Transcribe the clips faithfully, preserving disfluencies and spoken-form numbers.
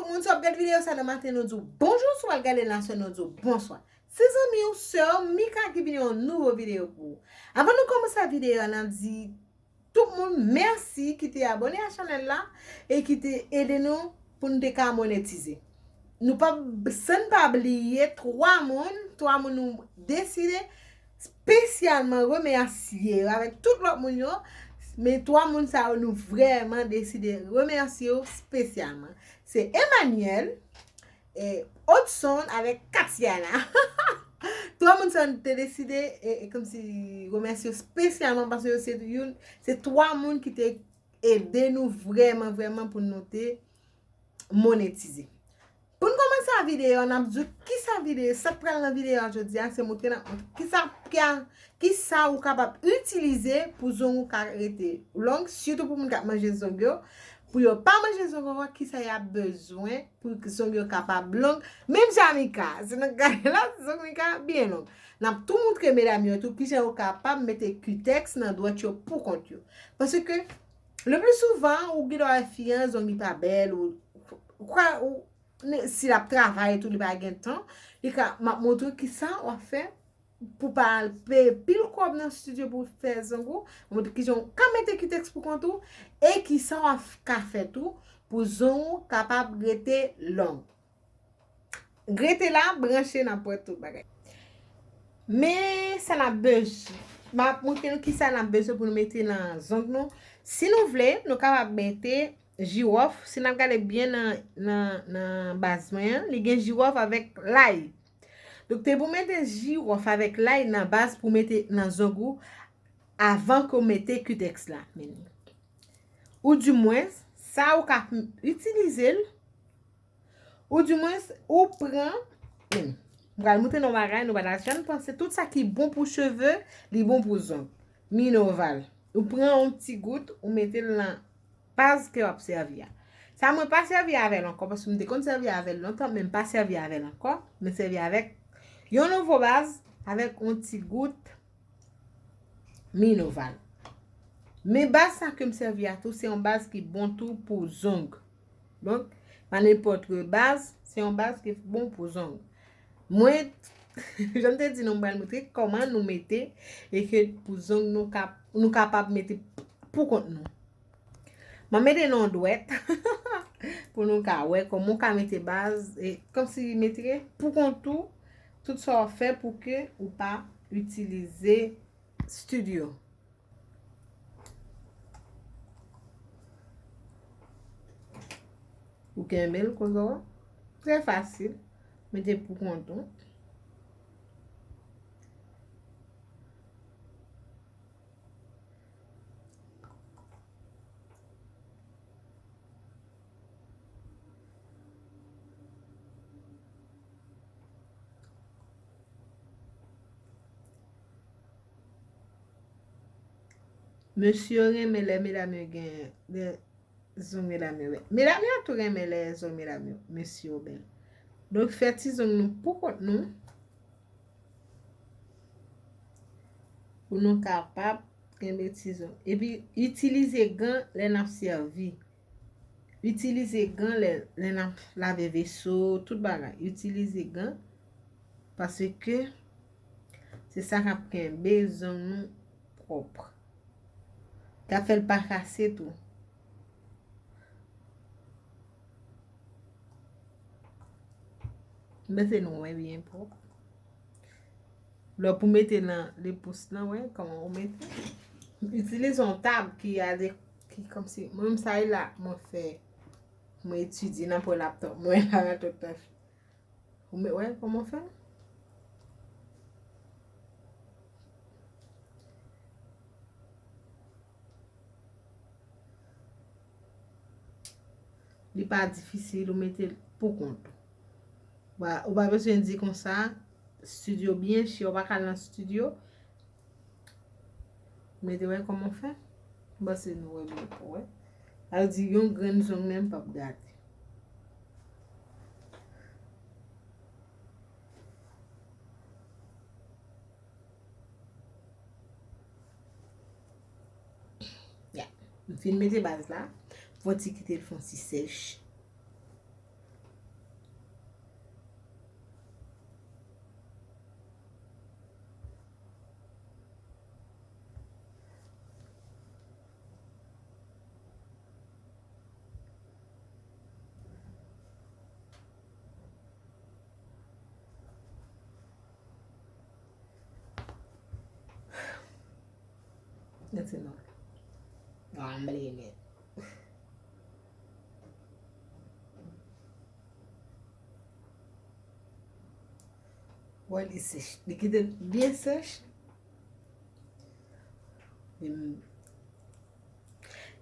Moun, si w ap gade videyo sa nan maten, nou di w bonjou, si w al gade l nan aswè, nou di w bonswa. Se zanmi w, sè w, Mika ki vini yon nouvo videyo pou ou. Anvan nou kòmanse videyo a, n ap di tout moun mèsi ki te abòne a chanèl la e ki te ede nou pou nou te ka monetize. Nou pa, san n pa bliye twa moun, twa moun nou deside espesyalman remèsye yo avèk tout lòt moun yo, men twa moun sa yo nou vrèman deside remèsye yo espesyalman. Se Emmanuel, e, Odson avèk Katiana. Twa moun sa yo nou te deside, e, e, kòmsi remèsye yo espesyalman paske yo se youn, se twa moun ki te ede nou vrèman, vrèman pou nou te monetize. Pou n kòmanse a videyo a, n ap di w kisa videyo, sa k pral nan videyo a jodi a, se montre n ap montre kisa, kisa, kisa ou kapab itilize pou zong ou ka rete long, sitou pou moun k ap manje zong yo, pou yo pa manje zong ankò, kisa y ap bezwen pou zong yo kapab long. Menm jan Mika, si nou gade la, zong Mika byen long. N ap tou montre medam yo tou kijan yo kapab mete kitèks nan dwèt yo pou kont yo. Paske, le pli souvan, ou gen dwa wè fi an, zong li pa bèl, ou, ou, ou, si l ap travay tou, li pa gen tan, li ka, m ap montre kisa w ap fè pou pa al peye pil kòb nan estidyo pou fè zong ou, montre kijan w ka mete kitèks pou kont ou, e kisa w ap f-, ka fè tou pou zong ou kapab rete long. Rete la, branche, n ap wè tout bagay. Men sa n ap bezwen. M ap montre nou kisa n ap bezwen pou nou mete nan zong nou. Si nou vle, nou kapab mete jiwòf. Si n ap gade byen nan, nan, nan baz mwen an, li gen jiwòf avèk lay. Donk, te pou mete jiwòf avèk lay nan baz pou mete nan zong ou avan ke w mete kitèks la. Men, ou dimwens, sa ou ka itilize l, ou dimwens, ou pran, men, m pral montre nou bagay, nou pa ta janm panse, tout sa ki bon pou cheve, li bon pou zong. Minoval. Ou pran yon ti gout, ou mete l nan baz ke w ap sèvi a. Sa mwen pa sèvi avè l ankò, paske m te konn sèvi avè l lontan, men m pa sèvi avè l ankò. Mwen sèvi avèk yon nouvo baz, avèk yon ti gout Minoval. Men baz sa ke m sèvi a tou, se yon baz ki bon tou pou zong. Donk, pa nenpòt ki baz, se yon baz ki bon pou zong. Mwen, jan m te di nou, m pral montre kòman nou mete e ke pou zong nou kap-, nou kapab mete pou kont nou. M ap mete nan yon dwèt pou nou ka wè kòman w ka mete baz, e kòmsi mete pou kont ou, tout sa w ap fè pou ke ou pa itilize estidyo. Ou kenbe l konsa. Trè fasil. Mete pou kont ou. Mesye yo renmen lè medam yo gen, lè zong medam yo bèl. Medam yo tou renmen lè zong medam yo, mesye yo bèl. Donk, fè ti zong nou pou kont nou. Pou nou kapab kenbe ti zong. Epi, itilize gan lè n ap sèvi. Itilize gan lè, lè n ap lave veso, tout bagay. Itilize gan, paske se sa k ap kenbe zong nou pwòp. K ap fè l pa kase tou. M panse nou wè byen pwòp. Lè pou mete nan lepous lan, wè kòman ou mete. Itilize yon tab ki ade, ki kòmsi, mwen menm sa e la, mwen fè, mwen etidye nan pwen laptòp mwen la, tout tan. Ou me-, wè kòman w fè l? Li pa difisil, ou mete l pou kont ou. Ou pa, ou pa bezwen di konsa, estidyo byen chè, ou pa ka al nan estidyo. Mete wè kòman w fè. M panse nou wè byen pou wè. Sa vle di yon grenn zong menm p ap gate. Ya. M fin mete baz la. Fò ti kite l fon ti sèch. Sinon. Yo, m bliye nèt. Wè li sèch. Li kite l byen sèch. Li m-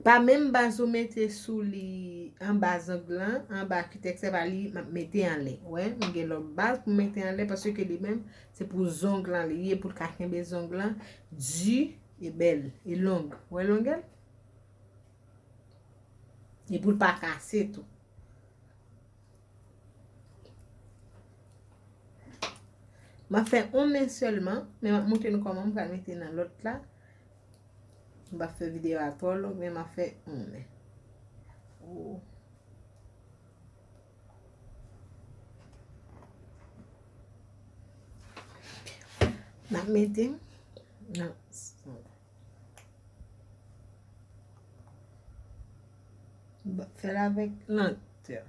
Pa menm baz ou mete sou li anba zong lan, anba kitèks la, pa li m ap mete anlè. Wè, m gen lòt baz pou mete anlè, paske li menm, se pou zong lan li ye, pou l ka kenbe zong lan di e bèl, e long. Wè longè l? E pou l pa kase tou. M ap fè yon men sèlman, men m ap montre nou kòman m pral mete nan lòt la. M p ap fè videyo a twò long, men m ap fè yon men. Oh. M ap mete nan Fè l avèk lantè.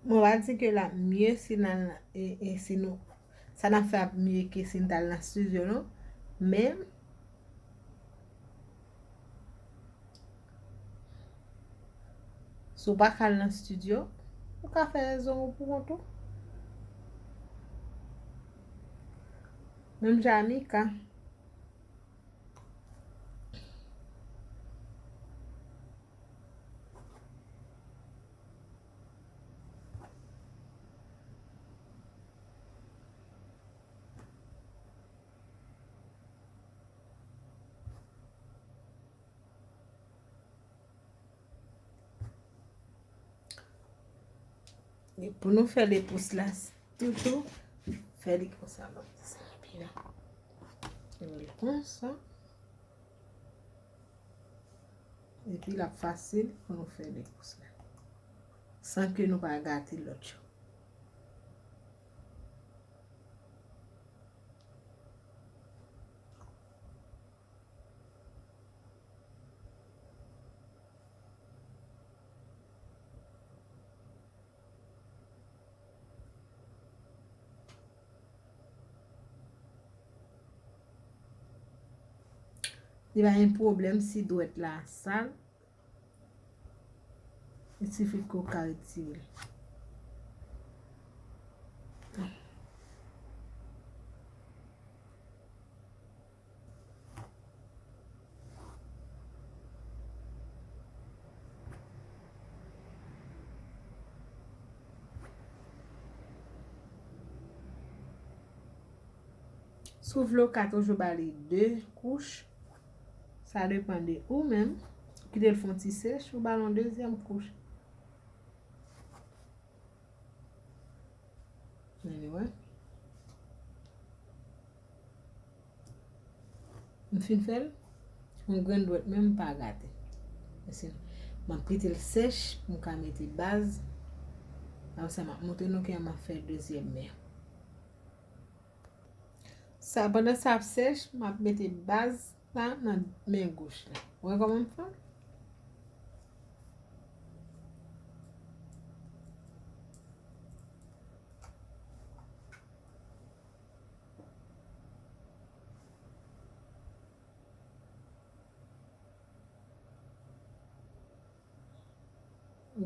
Mwen pa di ke l ap mye si n al, e, e, si nou, sa n ap fè ap mye ke si n t al nan estidyo, non. Men, si w pa ka al nan estidyo, ou ka fè zong ou pou kont ou. Menm jan a Mika. E pou nou fè lepous la, toutou, fè li konsa, ban m di sa epi la. Fè li konsa. Epi l ap fasil pou nou fè lepous la. San ke nou pa gate lòt yo. Li pa gen pwoblèm si dwèt la sal. Li sifi ke w ka retire l. Si w vle, w ka toujou ba li de kouch. Sa depann de ou menm. Kite l fè yon ti sèch, ou ba l yon dezyèm kouch. Anyway. M fin fè l, yon grenn dwèt menm m pa gate. Paske m ap kite l sèch pou m ka mete baz. Apre sa, m ap montre nou kijan m ap fè dezyèm men an. Sa, pandan sa ap sèch, m ap mete baz la nan men goch la. Ou wè kòman m fè l?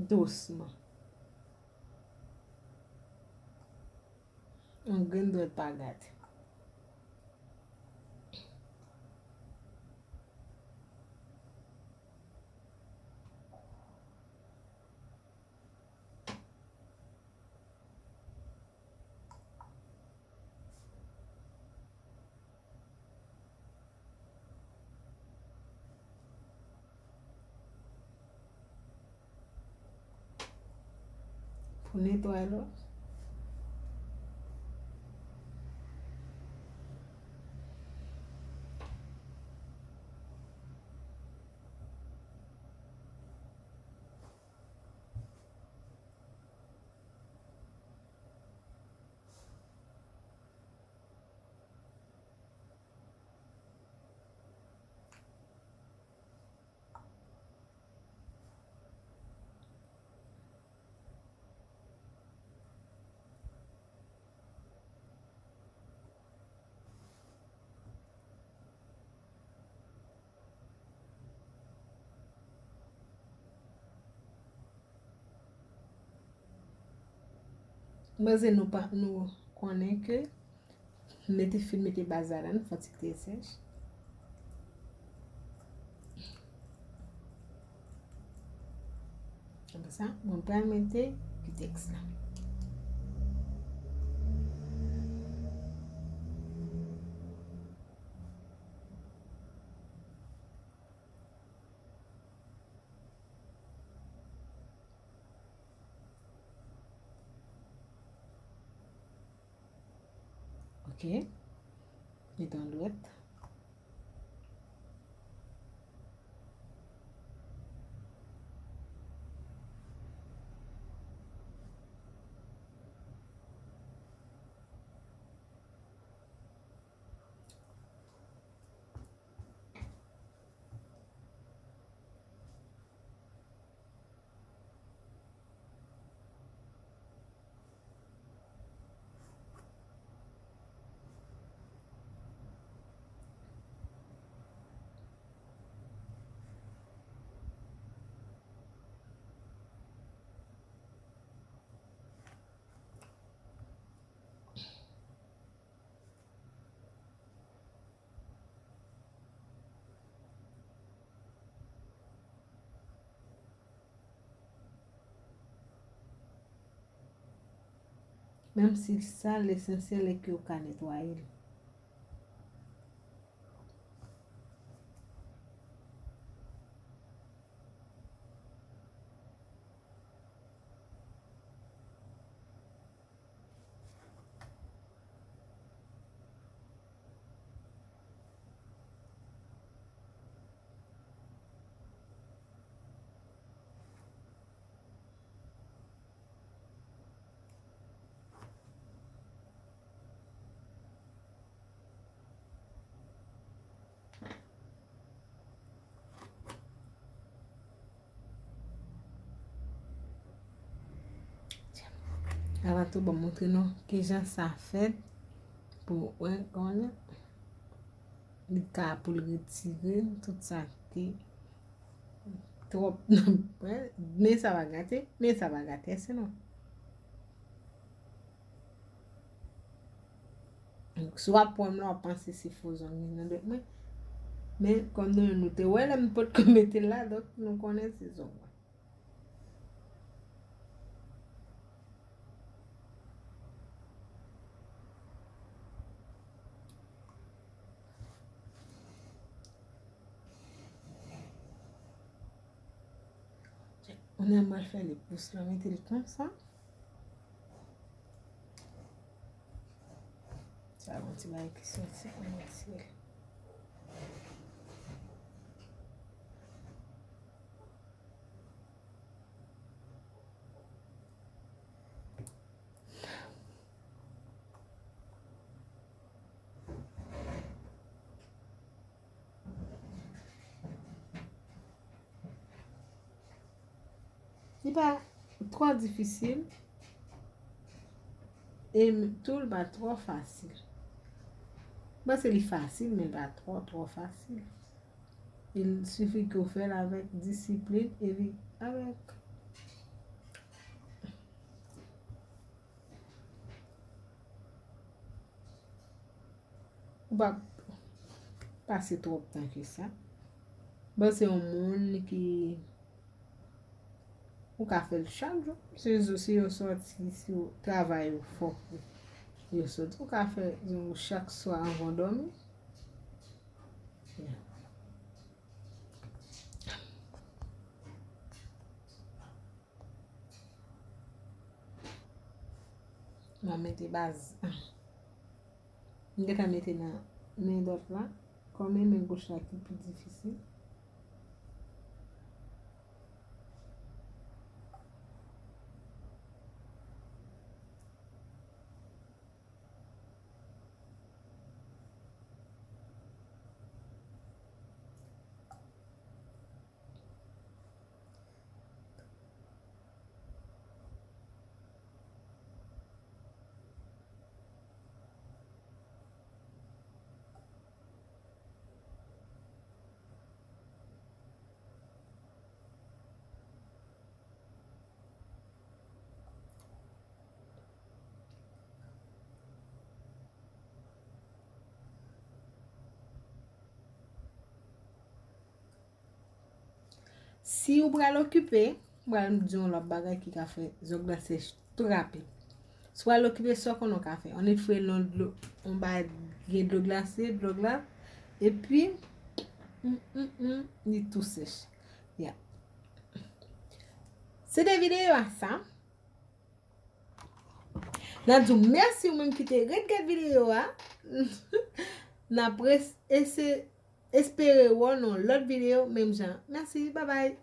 Dousman. Yon grenn dwèt pa gate. Pou netwaye lòt. Mwen se nou pa, nou konnen ke mete, fin mete baz ladan, fò ti kite sèch. Apre sa, mwen pral mete kitèks la. Ok. Mete yon dwèt. Menm si l sal, lesansyèl e ke w ka netwaye l. Avan tou, ban m montre nou kijan sa fèt pou, wè, kòman li ka, pou l retire tout sa ki Twòp. Men sa va gate, men sa va gate, se non. Si w ap pran m la, w ap panse se fo zong li nan dwèt mwen. Men, kòm nou, nou te wè lè m potko mete l la, donk nou konnen se zong mwen. Kounye a m pral fè li pous la, mete l konsa. Sa yon ti bagay ki soti, ann retire l. Li pa twò difisil. E m-, tou, li pa twò fasil. M panse li fasil, men li pa twò, twò fasil. Il sifi ke w fè l avèk disiplin epi avèk Ou pa pase twòp tan ke sa. Bon, se yon moun ki, ou ka fè l chak jou. Se, se yo sòti, si yo travay yo fò. Yo sòti, ou ka fè, yon, chak swa anvan w dòmi. M a mete baz. M gentan mete nan men dwat la. Kòm e men goch la ki pi difisil. Si ou pral okipe, m pral di yon lòt bagay ki ka fè zong la sèch tou rapid. Si w pral okipe, sa w konnen w ka fè? Yon netwaye nan dlo, yon bagay gen dlo glase, dlo glas, epi, mm, mm, mm, li tou sèch. Ya. Se te videyo a sa. N ap di w mèsi ou menm ki te ret gad videyo a. N ap res-, ese-, espere wè w nan yon lòt videyo, menm jan. Mèsi, babay.